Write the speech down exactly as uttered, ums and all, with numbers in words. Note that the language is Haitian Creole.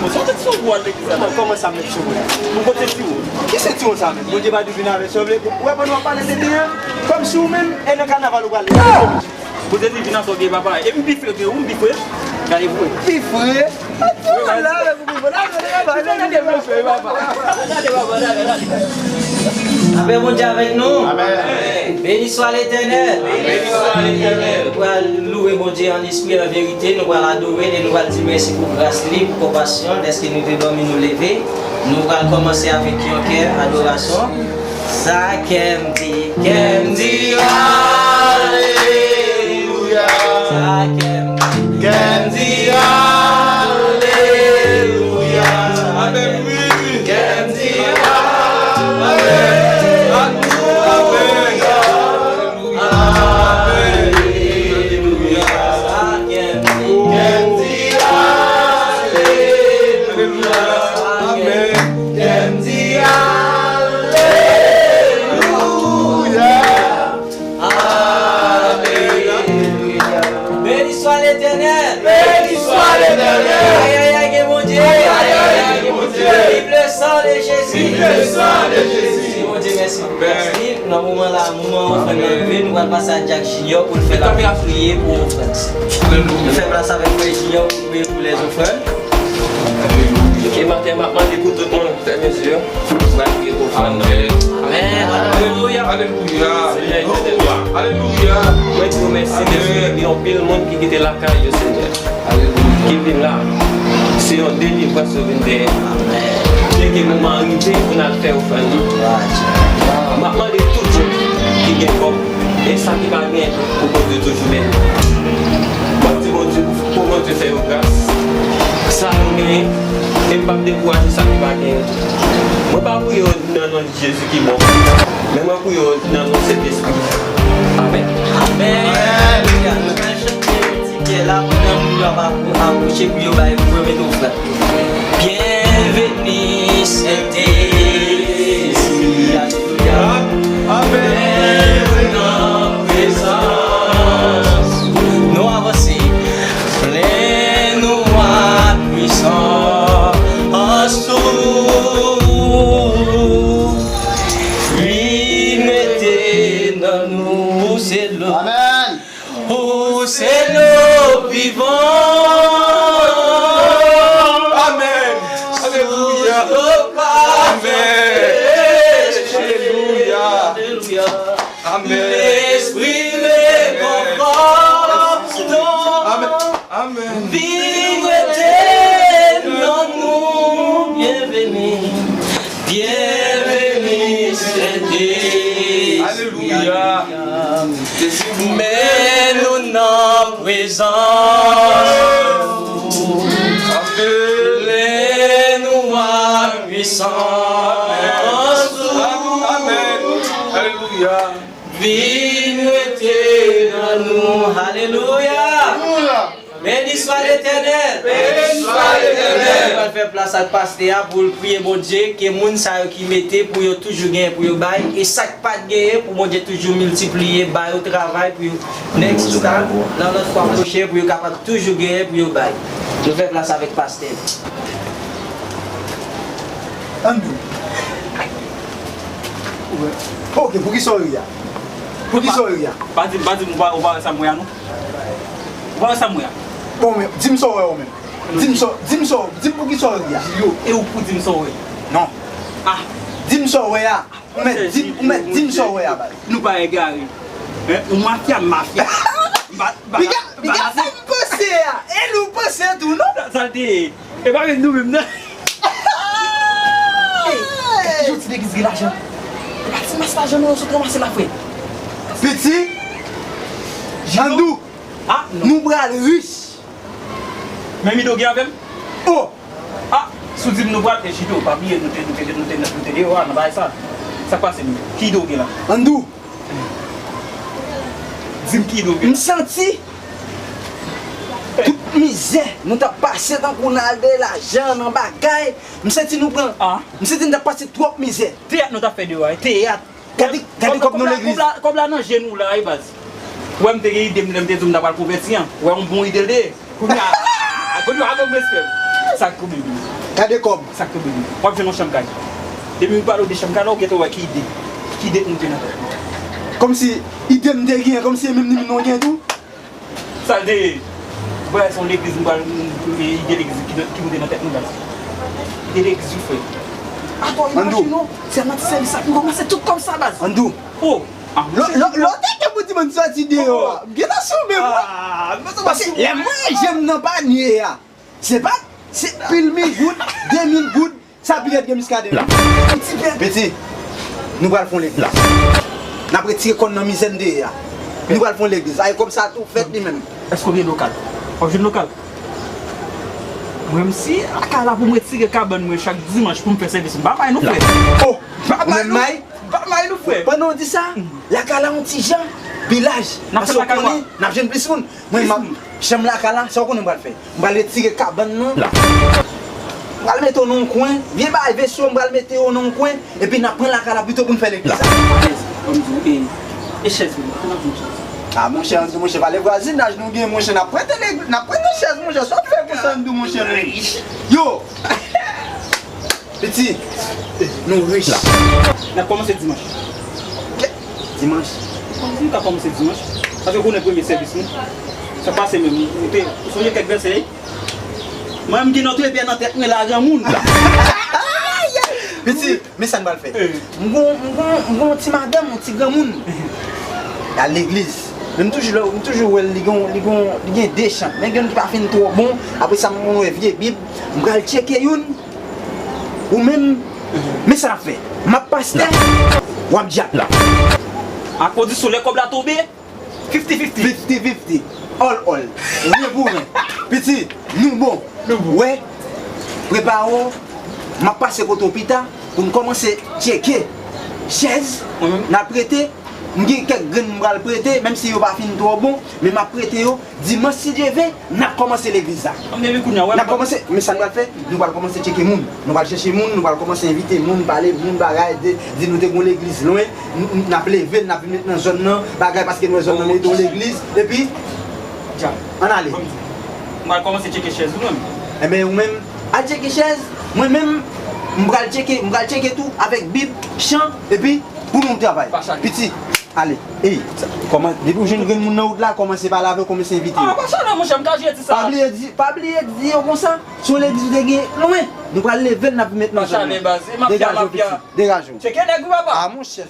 Bon, sa w met sou ou al legliz la? Kòman sa met sou mwen? Bon, kote ti ou? Ki se ti ou sa menm? Bondye pa di vin avè sa w vle. Ou wè pandan w ap pale de li an, kòmsi ou menm, e nan kanaval ou prale. Bondye di vin avè sa w vle papa. E m pi fre ke ou, m pi fre. Gade vre. Pi fre? Ou la avèk ou pi fre. La, gade papa, gade papa. Gade papa, gade, gade. Lapè Bondye avèk nou. Amèn. Beni swa Letènèl. Beni swa Letènèl. Nou pral louwe Bondye an espri, an verite. Nou pral adore l e nou pral di mèsi pou gras li, pou konpasyon l, dèske nou te dòmi, nou leve. Nou pral kòmanse avèk yon kè adorasyon. Sa kè m di, kè m di, alelouya. Sa kè m di, kè m di, alelouya. Amèn, wi. Kè m di, alelouya. Alelouya. Alelouya. Sa kè m di, kè m di, alelouya. Amèn. Kè m di, alelouya. Alelouya. Beni swa Letènèl. Beni swa Letènèl. Ayayay, gen Bondye. Ayayay, gen Bondye. Vive le sang de Jésus. Vive le sang de Jésus. Di Bondye mèsi pou gras li. Nan moman la, moman ofrann nan rive, nou pral pase a Jack Junior pou l fè lapriyè pou ofrann. Nou fè plas avèk frè Junior pou l priye pou lèzofrann. E maten, m ap mande pou tout moun fèmen je yo. Nou pral priye pou ofrann nan. Amèn. Alelouya. Alelouya. Senyè, Alelouya. Alelouya. Mwen di w mèsi, Senyè. Gen anpil moun ki kite lakay yo, Senyè. Alelouya. Ki vin la. Se yon delivrans yo vin genyen. Amèn. Byen ke moman an rive pou n al fè ofrann nan. M ap mande tout moun ki gen kòb, e sa ki pa genyen tou, pou Bondye toujou beni. M ap di Bondye pou, pou Bondye fè yo gras. Sa yo genyen, e m p ap dekouraje sa ki pa genyen tou. Mwen pa priye yo nan non Jezi ki bon. Men mwen priye w nan non Sentespri. Amèn. Amèn. Alelouya. Nou pral chante ti kè la pandan moun yo ap apwo-, apwoche pou yo bay, pou yo mete ofrann. Byenveni Sentespri. Alelouya. Amèn. Byenveni nan prezans. Nou avanse. Plen nou ak pwisans ou. Vin rete nan nou, ou se lo. Amèn. Ou se lo vivan. Amèn. Alelouya. Amèn. Alelouya. Alelouya. Amèn. Lespri rekonfòtan. Amèn. Amèn. Vin rete nan nou, byenveni. Byenveni, Sentespri. Alelouya. Men nou nan prezans ou. Amèn. Plen nou ak pwisans ou. Amèn. Alelouya. Vin rete nan nou. Alelouya. Alelouya. Beni swa Letènèl. Beni swa Letènèl. Nou pral fè plas ak pastè a pou l priye Bondye, ke moun sa yo ki mete pou yo toujou genyen pou yo bay, e sa k pa t genyen pou Bondye toujou miltipliye, ba yo travay pou yo. Next time, nan lòt fwa pwochen, pou yo kapab toujou genyen pou yo bay. Nou fè plas avèk pastè. Ann di. Ok, poukisa w ri a? Poukisa w ri a? Pa di m, pa di m, ou pa, ou pa wè sa m wè a non? Ou pa wè sa m wè a? Bon, men, di m sa w wè ou menm. Di m sa, di m sa, di m poukisa w ri a? Jilio, e ou pou di m sa w wè? Non. Ah. Di m sa w wè a. Ou mèt di m, ou mèt di m sa w wè a, baz. Nou pa egare. Hein? Ou mafya, m mafya. M pa, m pa, piga, m pa piga sa m panse a. E li w panse tou, non? Sa, sa l te ye. E pa menm nou menm, non. Hey! Ki jan ti legliz gen lajan? E pa ti mas lajan nou sot ranmase la, frè. Piti, Jandou, ah, non. Nou pral rich. Men Mido gen avè m? Oh! Ah, si w di m nou pral, e Jandou, pa bliye, nou te, nou te, nou te, nou te deyò a, nan bagay sa. Sa k pase, Mido? Ki ide w gen la? Andou. Di m ki ide w gen la. M santi tout mizè nou t ap pase tankou nan al dèyè lajan, nan bagay. M santi nou pran, ah, m santi n t ap pase twòp mizè. Teyat nou t ap fè deyò a, teyat. Gade, gade kòb nou legliz. Kòb la, kòb la nan je nou la, wi, baz. Ou wè m te gen ide m lè m te di w m ta pral konvèti an. Ou wè yon bon ide l te ye. Kounye a, kounye a, a, bon respè. Sa k twouble m? Gade kòb. Sa k twouble m? W ap jwenn yon chanm kay. Depi m pale w de chanm kay la, w gentan wè ki ide, ki ide k monte nan tèt mwen. Kòmsi ide m te gen, kòmsi e menm ni moun nan w gen tou. Sa l te ye? Bagay se yon legliz, m pral, m, m, ide legliz ki, ki monte nan tèt mwen la. Ide legliz wi, frè. Atò, imajine w, se yon ti sèvis sa, m kòmanse tout kòb sa, baz. Andou. Oh! Ah, lè w te gen pou di m soti deyò a, gentan sou men mwen. Paske lè m wè je m nan panye a, se pa, se pil mil goud, de mil goud, sa pi rèd ke miskaden. Piti, nou pral fon legliz. N ap retire kò n nan mizè n te ye a. Nou pral fon legliz. Ay, kòb sa tou fèt li menm. Èske w gen lokal? W ap jwenn lokal? Mwen menm si lakay la pou m retire kabann mwen chak dimanch pou m fè sèvis, m pa may non, frè. Oh! M pa may non. M pa may non, frè. Pandan w di sa, lakay la yon ti jan pi laj. Paske w konnen n ap jwenn plis moun. Mwen, m ap, chanm lakay la, sa w konnen m pral fè? M pral retire kabann nan. M pral mete w nan yon kwen. Vye bagay veso, m pral mete w nan yon kwen. Epi n ap pran lakay la pito pou n fè legliz la. Kòm di w, e, e chèz mwen, kote n ap jwenn chèz? Ah, monchè, Andou, monchè, pale vwazinaj nou gen, monchè, n ap prete legliz, n ap prete chèz, monchè, sa w fè konsa, Andou, monchè, nou. Yo! Piti, nou rich. N ap kòmanse dimanch. Kè? Dimanch. Kòmanse, nou ka kòmanse dimanch. Paske w konnen premye sèvis nou. Sa pase menm, ou te, ou sonje kèk vèsè, wi? Mwen menm gen nòt rebè nan tèt mwen la, granmoun. Piti, men sa n pral fè. M gon, m gon, m gon ti madanm, yon ti granmoun. L al legliz. Men m toujou, m toujou wè l, li gon, li gon, li gen de chan. Men gen youn ki pa fin twò bon. Apre sa, m konn wè vye bib. M pral tcheke youn. Ou menm, men sa n ap fè. M ap pastè, w ap djab. A kondisyon lè kòb la tonbe, fifty fifty. Fifty fifty. All, all. Ren pou ren. Piti, nou bon. Nou bon. Wè, prepare w. M ap pase kote w pita pou n kòmanse tcheke chèz n ap prete. M gen kèk grenn m pral prete, menm si yo pa fin twò bon, men m ap prete yo. Dimanch, si Dye ve, n ap kòmanse legliz la. N ap kòmanse, men sa n pral fè, nou pral kòmanse tcheke moun. Nou pral chèche moun, nou pral kòmanse envite moun, pale moun bagay, di, di nou te gon legliz lwen, n, n, n ap leve l, n ap vin met nan zòn nan, bagay, paske nou wè zòn nan merite yon legliz, epi, ann ale. M pral kòmanse tcheke chèz ou menm. Enben, ou menm, al tcheke chèz, mwen menm, m pral tcheke, m pral tcheke tou avèk bib, chan, epi pou nou travay. Piti, ale. Ey, kòman, depi w jwenn grenn moun nan wout la, kòmanse pale avè yo, kòmanse envite yo. Ah, pa chale, monchè, m ka jwe di sa. Pa bliye di, pa bliye di yo konsa. Si w legliz ou te gen lwen, nou pral leve l, n ap met nan zòn nan. Degaje w, piti. Degaje w. Tcheke nèg wi, papa. Ah, monchè.